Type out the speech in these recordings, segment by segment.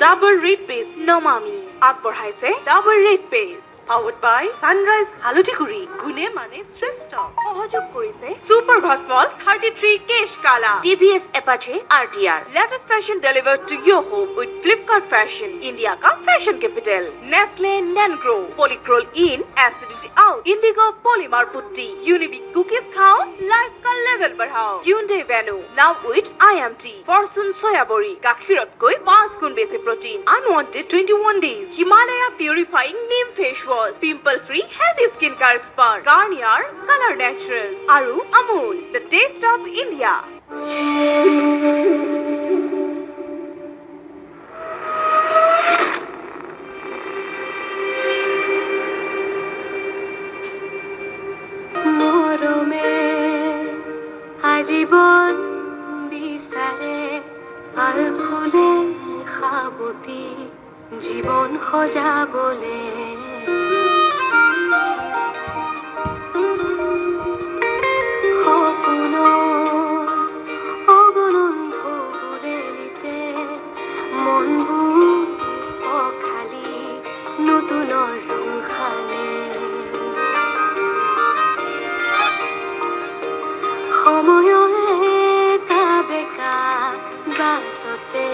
ডাবৰ red paste নমামি। আগবঢ়াইছে Dabur red paste, powered by Sunrise হালধিগুৰি, গুণে মানে শ্ৰেষ্ঠ। সহযোগ কৰিছে super Bhasmal 33 Kesh Kala, TVS Apache RTR, latest fashion delivered to your home with Flipkart fashion, India কা fashion capital, Nestle Nangrow, Polycrol in acidity out, Indigo polymer putty, Unibic cookies খাও, life কা level বঢ়াও, Hyundai Venue now with IMT, Fortune soyabari, গাখীৰতকৈ 5 গুণ বেছি protein, unwanted 21 days, Himalaya purifying neem face wash, pimple free healthy skin care expert, Garnier colour natural আৰু Amul, the taste of India. মৰমে আজীৱন বিচাৰে আলফুলে সাৱটি জীৱন সজাবলে। সপোনৰ অগণন ঢৌৰেলিতে মনবোৰ অখালি নতুনৰ ৰং সানে। সময়ৰ একা বেকা বাটতে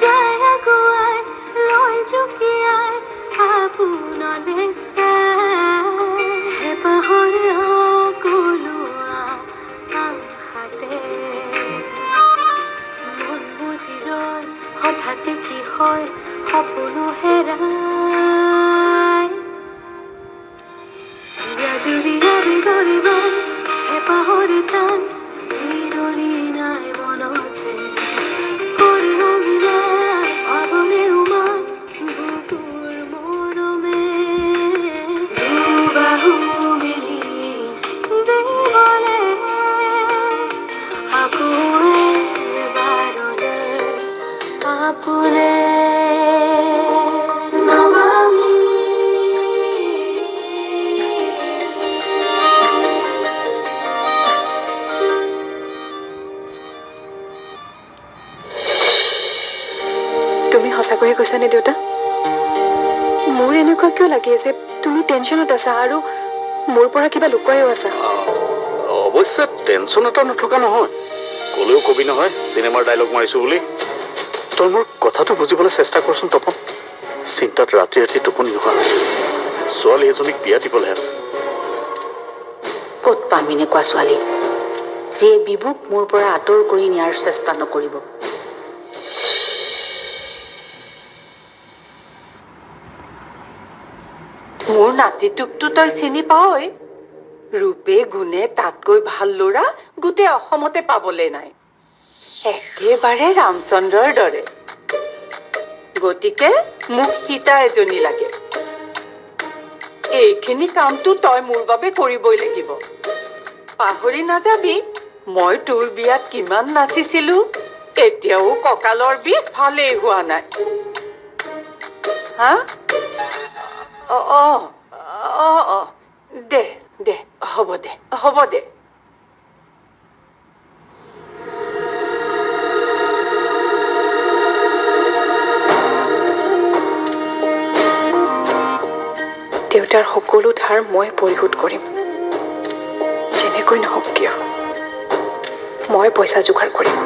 যায় আগুৱাই লৈ জুকিয়াই আপোনলে চাই, হেঁপাহৰ আকলোৱা আশাতে মন বুজি ৰয়, হঠাতে কি হয় সপোনো হেৰাই। ব্যাজুৰি আবেগৰে বান, হেঁপাহৰ টান, জিৰণি নাই মনতে, কৰে অভিমান পাবনে উমান বুকুৰ মৰমে। দুবাহু মেলি দিবলে আকৌ এবাৰলে আপোনে নমামি। তুমি সঁচাকৈয়ে কৈছানে দেউতা? মোৰ এনেকুৱা কিয় লাগি আছে তুমি টেনশ্যনত আছা আৰু মোৰ পৰা কিবা লুকুৱাইও আছা? অৱশ্যে টেনশ্যন এটা নথকা নহয়, ক'লেও কবি নহয় চিনেমাৰ ডাইলগ মাৰিছো বুলি। তই মোৰ কথাটো বুজিবলৈ চেষ্টা কৰচোন তপন। চিন্তাত ৰাতি ৰাতি টোপনি নহা ছোৱালী এজনীক বিয়া দিবলৈ আছে। ক'ত পাম এনেকুৱা ছোৱালী যিয়ে বিবুক মোৰ পৰা আঁতৰ কৰি নিয়াৰ চেষ্টা নকৰিব? মোৰ নাতিটোকতো তই চিনি পাৱই, ৰূপে গুণে তাতকৈ ভাল ল'ৰা গোটেই অসমতে পাবলৈ নাই, একেবাৰে ৰামচন্দ্ৰৰ দৰে। গতিকে মোক সীতা এজনী লাগে। এইখিনি কামটো তই মোৰ বাবে কৰিবই লাগিব। পাহৰি নাযাবি মই তোৰ বিয়াত কিমান নাচিছিলো, এতিয়াও কঁকালৰ বিষ ভালেই হোৱা নাই। হা, অ অ অ অ দে দে, হ'ব দে, হ'ব দে। দেউতাৰ সকলো ধাৰ মই পৰিশোধ কৰিম, যেনেকৈ নহওক কিয় মই পইচা যোগাৰ কৰিম।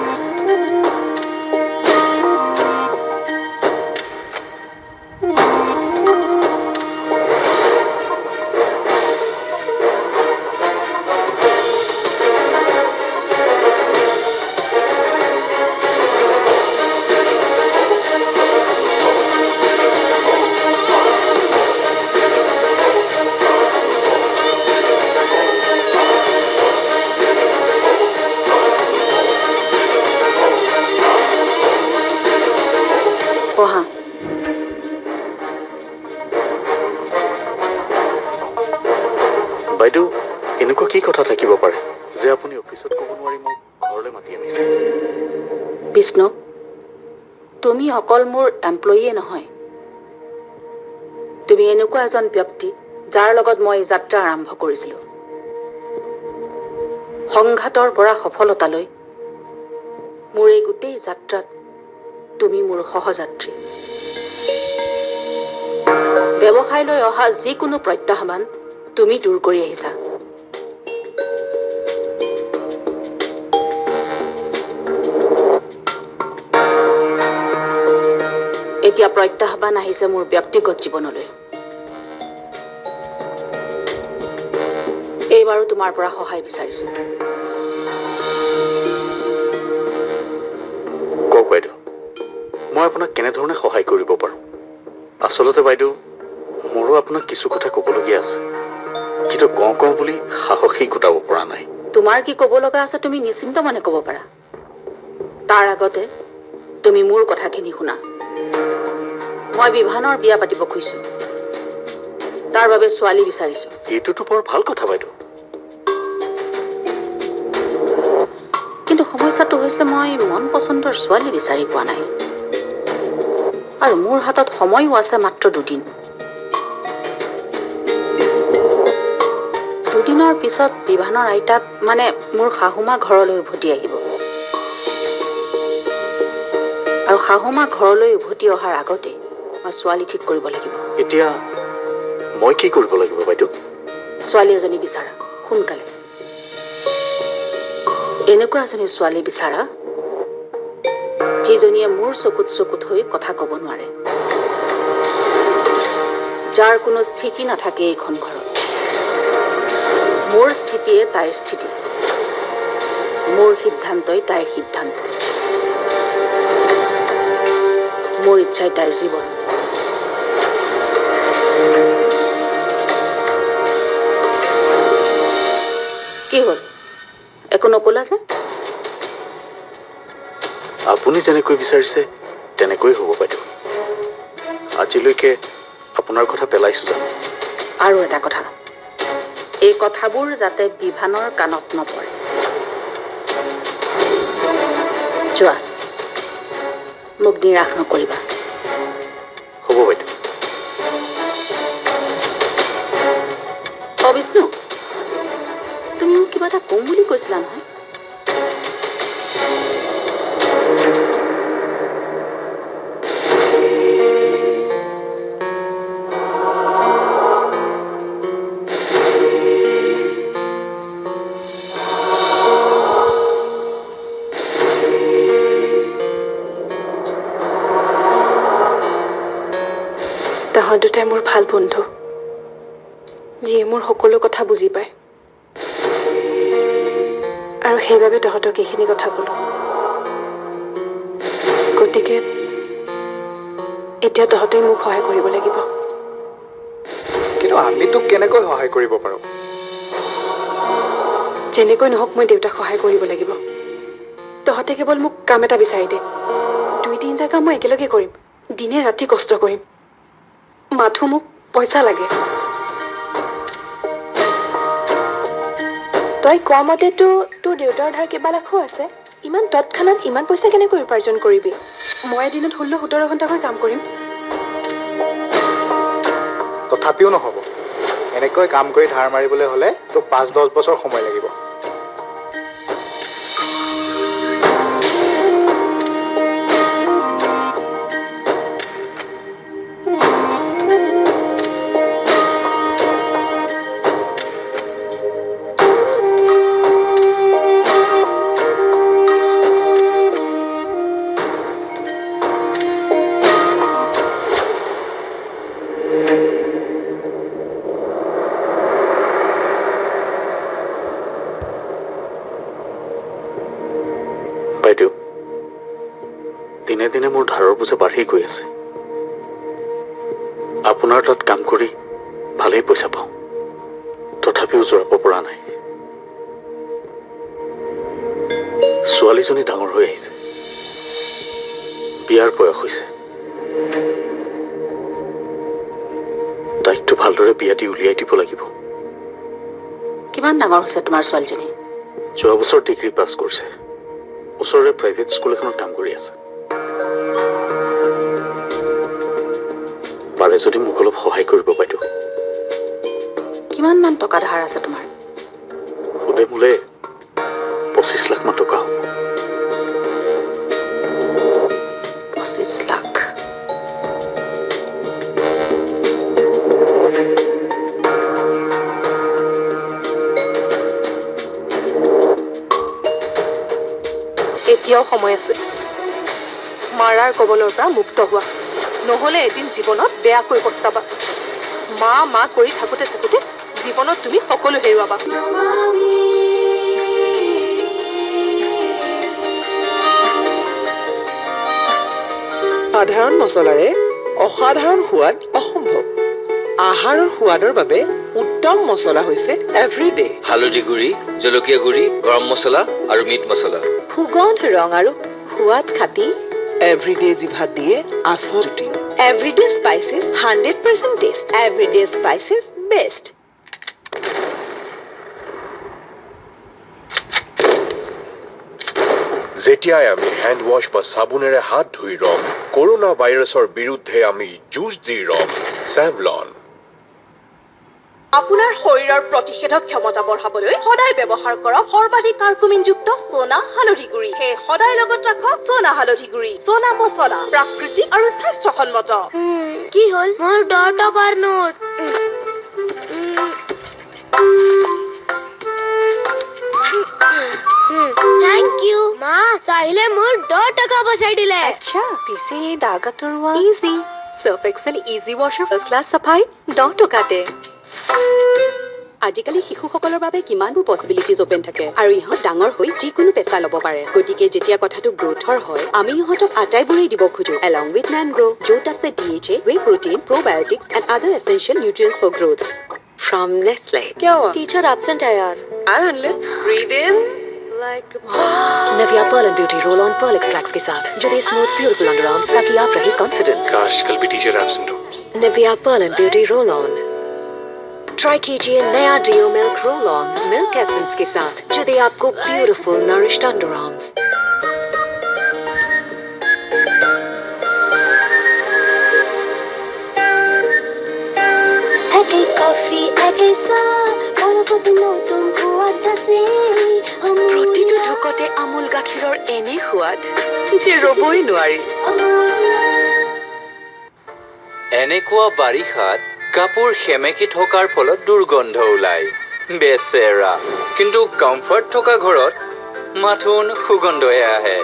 বহা। বাইদেউ, এনেকুৱা কি কথা থাকিব পাৰে যে আপুনি অফিচত ক'ব নোৱাৰি মোক ঘৰলৈ মাতি আনিছে? বিষ্ণু, তুমি অকল মোৰ এমপ্লয়ীয়ে নহয়, তুমি এনেকুৱা এজন ব্যক্তি যাৰ লগত মই যাত্ৰা আৰম্ভ কৰিছিলোঁ। সংঘাতৰ পৰা সফলতালৈ মোৰ এই গোটেই যাত্ৰাত তুমি মোৰ সহযাত্ৰী। ব্যৱসায়লৈ অহা যিকোনো প্ৰত্যাহ্বান তুমি দূৰ কৰি আহিছা। এতিয়া প্ৰত্যাহ্বান আহিছে মোৰ ব্যক্তিগত জীৱনলৈ। এইবাৰো তোমাৰ পৰা সহায় বিচাৰিছো। কওক বাইদেউ, মই আপোনাক কেনেধৰণে সহায় কৰিব পাৰোঁ? আচলতে বাইদেউ, মোৰো আপোনাক কিছু কথা ক'বলগীয়া আছে, কিন্তু কওঁ কওঁ বুলি সাহসেই গোটাব পৰা নাই। তোমাৰ কি ক'ব লগা আছে তুমি নিশ্চিন্ত মনে ক'ব পাৰা। তাৰ আগতে তুমি মোৰ কথাখিনি শুনা। মই বিভানৰ বিয়া পাতিব খুজিছো, তাৰ বাবে ছোৱালী বিচাৰিছো। এইটোতো বৰ ভাল কথা বাইদেউ। কিন্তু সমস্যাটো হৈছে মই মন পচন্দৰ ছোৱালী বিচাৰি পোৱা নাই, আৰু মোৰ হাতত সময়ো আছে মাত্ৰ দুদিন। দুদিনৰ পিছত বিভানৰ আইতাক মানে মোৰ শাহুমা ঘৰলৈ উভতি আহিব, আৰু শাহুমা ঘৰলৈ উভতি অহাৰ আগতে মই ছোৱালী ঠিক কৰিব লাগিব। এতিয়া মই কি কৰিব লাগিব বাইদেউ? ছোৱালী এজনী বিচাৰা সোনকালে। এনেকুৱা এজনী ছোৱালী বিচাৰা যিজনীয়ে মোৰ চকুত চকুত হৈ কথা ক'ব নোৱাৰে, যাৰ কোনো স্থিতি নাথাকে এইখন ঘৰত। মোৰ স্থিতিয়ে তাইৰ স্থিতি, মোৰ সিদ্ধান্তই তাইৰ সিদ্ধান্ত, মোৰ ইচ্ছাই তাইৰ জীৱন। কি হ'ল, একো নকলা যে? আপুনি যেনেকৈ বিচাৰিছে তেনেকৈ হ'ব বাইদেউ। আজিলৈকে আপোনাৰ কথা পেলাইছো জানো? আৰু এটা কথা, এই কথাবোৰ যাতে বিভানৰ কাণত নপৰে। যোৱা, মোক নিৰাশ নকৰিবা। হ'ব বাইদেউ। অ বিষ্ণু, তুমি মোক কিবা এটা কম বুলি কৈছিলা নহয়? তহঁত দুটাই মোৰ ভাল বন্ধু, যিয়ে মোৰ সকলো কথা বুজি পায়, আৰু সেইবাবে তহঁতক এইখিনি কথা ক'লো। গতিকে এতিয়া তহঁতে মোক সহায় কৰিব লাগিব। কিন্তু আমি তোক কেনেকৈ সহায় কৰিব পাৰোঁ? যেনেকৈ নহওক মই দেউতাক সহায় কৰিব লাগিব। তহঁতে কেৱল মোক কাম এটা বিচাৰি দে। দুই তিনিটা কাম মই একেলগে কৰিম, দিনে ৰাতি কষ্ট কৰিম, মাথো মোক পইচা লাগে। তই কোৱা মতেতো তোৰ দেউতাৰ ধাৰ কেইবা লাখো আছে, ইমান তৎক্ষণাত ইমান পইচা কেনেকৈ উপাৰ্জন কৰিবি? মই এদিনত 16-17 ঘণ্টাকৈ কাম কৰিম। তথাপিও নহ'ব, এনেকৈ কাম কৰি ধাৰ মাৰিবলৈ হ'লে তোক 5-10 বছৰ সময় লাগিব। বাইদেউ, দিনে দিনে মোৰ ধাৰৰ বোজা বাঢ়ি গৈ আছে। আপোনাৰ তাত কাম কৰি ভালেই পইচা পাওঁ, তথাপিও জোৰাব পৰা নাই। ছোৱালীজনী ডাঙৰ হৈ আহিছে, বিয়াৰ বয়স হৈছে। তাইকতো ভালদৰে বিয়া দি উলিয়াই দিব লাগিব। কিমান ডাঙৰ হৈছে তোমাৰ ছোৱালীজনী? যোৱা বছৰ ডিগ্ৰী পাছ কৰিছে, ওচৰৰে প্ৰাইভেট স্কুল এখনত কাম কৰি আছে। পাৰে যদি মোক অলপ সহায় কৰিব বাইদেউ। কিমান মান টকা ধাৰ আছে তোমাৰ? সুদে মোলে 25 লাখ মান টকা হ'ব। 25 এতিয়াও সময় আছে, মাৰাৰ কবলৰ পৰা মুক্ত হোৱা, নহ'লে এদিন জীৱনত বেয়াকৈ পস্তাবা। মা মা কৰি থাকোঁতে থাকোঁতে জীৱনত তুমি সকলো হেৰুৱাবা। সাধাৰণ মছলাৰে অসাধাৰণ সোৱাদ অসম্ভৱ। আহাৰৰ সোৱাদৰ বাবে উত্তম মছলা হৈছে এভৰিডে। হালধি গুড়ি, জলকীয়া গুড়ি, গৰম মছলা আৰু মিট মছলা। সুগন্ধ, ৰং আৰু সোৱাদ খাটি এভৰিডে জিভাত দিয়ে আচল জুতি। Everyday spices 100% taste. Everyday spices best. যেতিয়াই আমি হেণ্ড ৱাছ বা চাবোনেৰে হাত ধুই ৰম, কৰোণা ভাইৰাছৰ বিৰুদ্ধে আমি যুঁজ দি ৰম। চেভলন। আপোনাৰ শৰীৰৰ প্ৰতিষেধক ক্ষমতা বঢ়াবলৈ সদায় ব্যৱহাৰ কৰক সৰ্বাধিক কাৰ্কুমিনযুক্ত সোণা হালধি গুড়ি। সেয়ে সদায় লগত ৰাখক সোণা হালধি গুড়ি। সোণা মছলা প্ৰাকৃতিক আৰু স্বাস্থ্যসন্মত। কি হ'ল? মোৰ 10 টকাৰ নোট। Thank U মা, চাহিলে মোৰ 10 টকা বচাই দিলে। আচ্ছা, পিছে এই দাগ আঁতৰোৱা ইজি। চাৰ্ফ এক্সেল ইজি ৱাছৰ ফাৰ্ষ্ট ক্লাছ চাফাই 10 টকাতে। আজিকালি শিশুসকলৰ বাবে কিমানবোৰ পচিবিলিটিজ অপেন থাকে আৰু ইহঁত ডাঙৰ হৈ যিকোনো পেচা ল'ব পাৰে। গতিকে যেতিয়া কথাটো গ্ৰ'থৰ হয়, আমি ইহঁতক আটাইবোৰেই দিব খোজো, এলং উইথ নান গ্ৰ', য'ত আছে DHA, whey protein, probiotics and other essential nutrients for growth. From Nestle. क्या हुआ? टीचर एब्सेंट है यार। Breathe in like Nivea pearl and beauty roll on pearl extracts के साथ, जो दे स्मूथ ब्यूटीफुल अंडरआर्म्स ताकि आप रहे कॉन्फिडेंट। काश कल भी टीचर एब्सेंट हो। Nivea pearl and beauty roll on. Try कीजिए नया deo milk roll on milk essence के साथ, जो दे आपको ब्यूटीफुल नरिश्ड अंडरआर्म्स। প্ৰতিটো ঢোকতে আমুল গাখীৰৰ এনে সোৱাদ যে ৰবই নোৱাৰি। এনেকুৱা বাৰিষাত কাপোৰ সেমেকি থকাৰ ফলত দুৰ্গন্ধ ওলায়, বেচেৰা। কিন্তু কমফৰ্ট থকা ঘৰত মাথোন সুগন্ধহে আহে।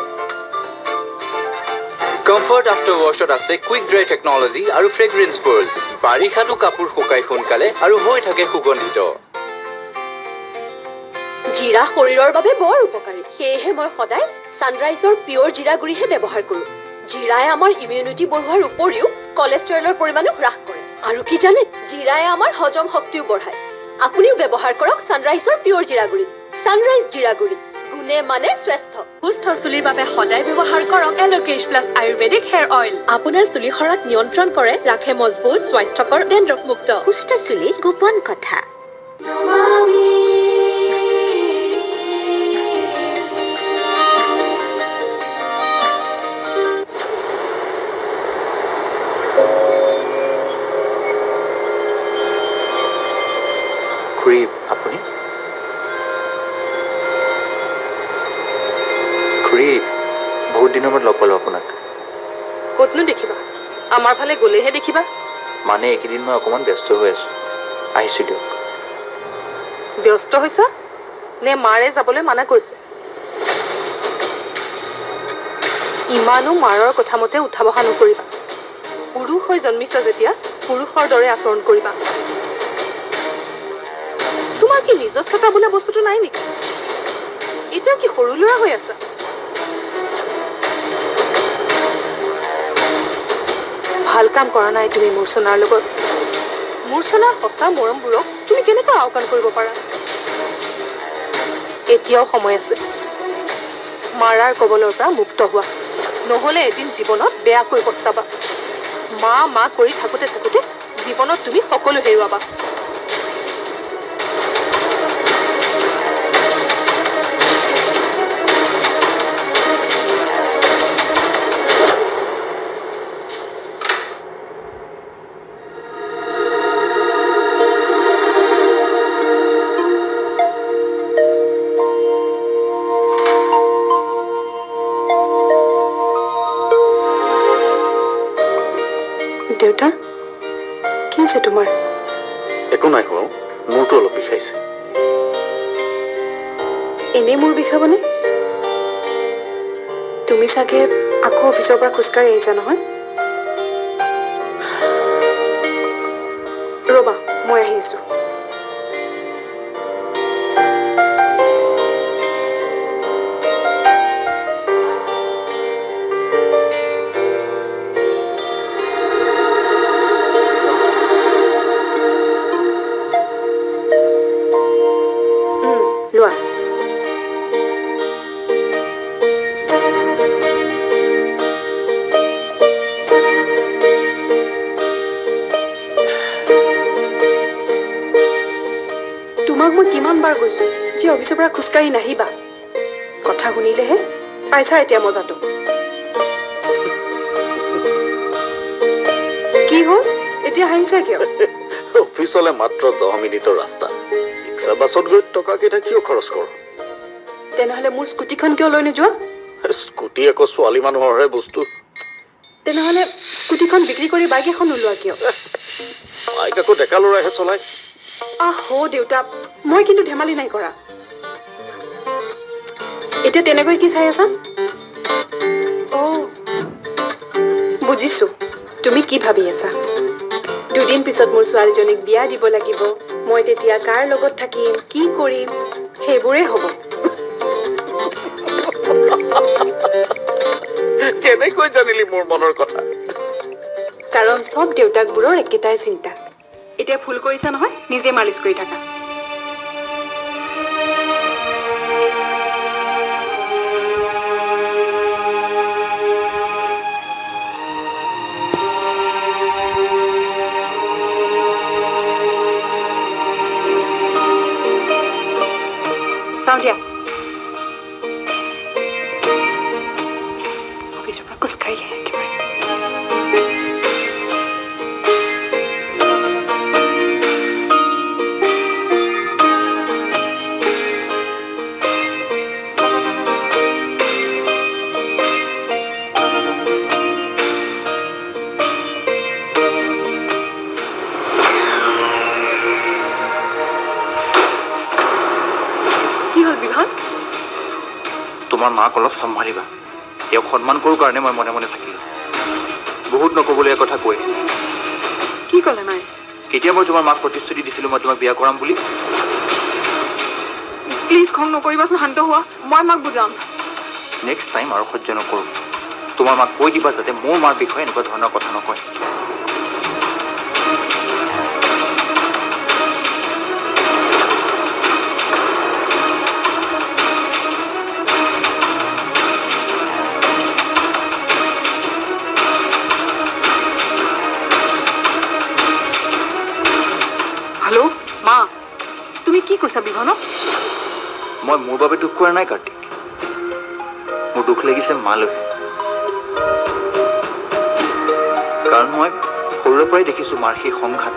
কমফৰ্ট আফটাৰ ৱাছত আছে কুইক ড্ৰাই টেকনলজি আৰু ফ্ৰেগ্ৰেন্স পাৰ্লছ। বাৰিষাতো কাপোৰ শুকাই সোনকালে আৰু হৈ থাকে সুগন্ধিত। জিৰা শৰীৰৰ বাবে বৰ উপকাৰী, সেয়েহে মই সদায় ছানৰাইজৰ পিয়ৰ জিৰা গুড়িহে ব্যৱহাৰ কৰোঁ। জিৰাই আমাৰ ইমিউনিটি বঢ়োৱাৰ উপৰিও কলেষ্ট্ৰলৰ পৰিমাণো হ্ৰাস কৰে। আৰু কি জানে, জিৰাই আমাৰ হজম শক্তিও বঢ়ায়। আপুনিও ব্যৱহাৰ কৰক ছানৰাইজৰ পিয়ৰ জিৰা গুড়ি। ছানৰাইজ জিৰা গুড়ি, গুণে মানে শ্ৰেষ্ঠ। সুস্থ চুলিৰ বাবে সদায় ব্যৱহাৰ কৰক Alokesh plus ayurvedic hair oil. আপোনাৰ চুলি সৰাক নিয়ন্ত্ৰণ কৰে, ৰাখে মজবুত, স্বাস্থ্যকৰ, ডেণ্ড্ৰফ মুক্ত। সুস্থ চুলিৰ গোপন কথা। খুৰী, আপুনি? খুৰী, বহুত দিনৰ মূৰত লগ পালোঁ আপোনাক। ক'তনো দেখিবা, আমাৰ ফালে গ'লেহে দেখিবা। মানে এইকেইদিন মই অকণমান ব্যস্ত হৈ আছোঁ, আহিছোঁ দিয়ক। ব্যস্ত হৈছা নে মাৰে যাবলৈ মানা কৰিছে? ইমানো মাৰৰ কথামতে উঠা বহা নকৰিবা। পুৰুষ হৈ জন্মিছা যেতিয়া পুৰুষৰ দৰে আচৰণ কৰিবা। তোমাৰ কি নিজস্বতা বোলা বস্তুটো নাই নেকি? এতিয়া কি সৰু ল'ৰা হৈ আছা? ভাল কাম কৰা নাই তুমি মূৰ্ছনাৰ লগত। মূৰ্ছনাৰ সঁচা মৰমবোৰক তুমি কেনেকৈ আওকাণ কৰিব পাৰা? এতিয়াও সময় আছে, মাৰাৰ কবলৰ পৰা মুক্ত হোৱা, নহ'লে এদিন জীৱনত বেয়াকৈ পস্তাবা। মা মা কৰি থাকোঁতে থাকোঁতে জীৱনত তুমি সকলো হেৰুৱাবা। দেউতা, কি হৈছে তোমাৰ? একো নাই হোৱা, মূৰটো অলপ বিষাইছে। এনেই মূৰ বিষাবনে? তুমি চাগে আকৌ অফিচৰ পৰা খোজকাঢ়ি আহিছা নহয়? ৰ'বা, মই আহিছোঁ। লোৱা। তোমাক মই কিমান বাৰ কৈছো যে অফিচৰ পৰা খোজকাঢ়ি নাহিবা। কথা শুনিলেহে পাইছা এতিয়া মজাটো। কি হ'ল এতিয়া হাঁহিছা কিয়? অফিচলে মাত্ৰ 10 মিনিটৰ ৰাস্তা, ৰিক্সা বাছত গৈ টকা কেইটা কিয় খৰচ কৰ? তেনেহ'লে মোৰ স্কুটিখন কিয় লৈ নোযোৱা? স্কুটি আকৌ ছোৱালী মানুহৰহে বস্তু। তেনেহ'লে স্কুটিখন বিক্ৰী কৰি বাইক এখন নোলোৱা কিয়? বাইক আকৌ ডেকা ল'ৰাইহে চলায়। আহ দেউতা, মই কিন্তু ধেমালি নাই কৰা। এতিয়া তেনেকৈ কি চাই আছা? অ' বুজিছো তুমি কি ভাবি আছা। দুদিন পিছত মোৰ ছোৱালীজনীক বিয়া দিব লাগিব, মই তেতিয়া কাৰ লগত থাকিম, কি কৰিম, সেইবোৰেই হ'ব। কেনেকৈ জানিলি মোৰ মনৰ কথা? কাৰণ চব দেউতাকবোৰৰ একেটাই চিন্তা। এতিয়া ভুল কৰিছা নহয়, নিজে মালিচ কৰি থাকা। চাওঁ দিয়া, অফিচৰ পৰা খোজকাঢ়ি আহে একেবাৰে। তোমাৰ মাক অলপ চম্ভালিবা, তেওঁক সন্মান কৰোঁ কাৰণে মই মনে মনে থাকিলোঁ। বহুত নক'বলগীয়া কথা কৈ কি ক'লে মায়ে? কেতিয়া মই তোমাৰ মাক প্ৰতিশ্ৰুতি দিছিলোঁ মই তোমাক বিয়া কৰাম বুলি? প্লিজ খং নকৰিবাচোন, শান্ত হোৱা, মই মাক বুজাম। নেক্সট টাইম আৰু সহ্য নকৰোঁ। তোমাৰ মাক কৈ দিবা যাতে মোৰ মাৰ বিষয়ে এনেকুৱা ধৰণৰ কথা নকয়। হেল্ল' মা, তুমি কি কৈছা বিভানক? মই মোৰ বাবে দুখ কৰা নাই কাৰ্তিক, মোৰ দুখ লাগিছে মালৈ। কাৰণ মই সৰুৰে পৰাই দেখিছোঁ মাৰ সেই সংঘাত।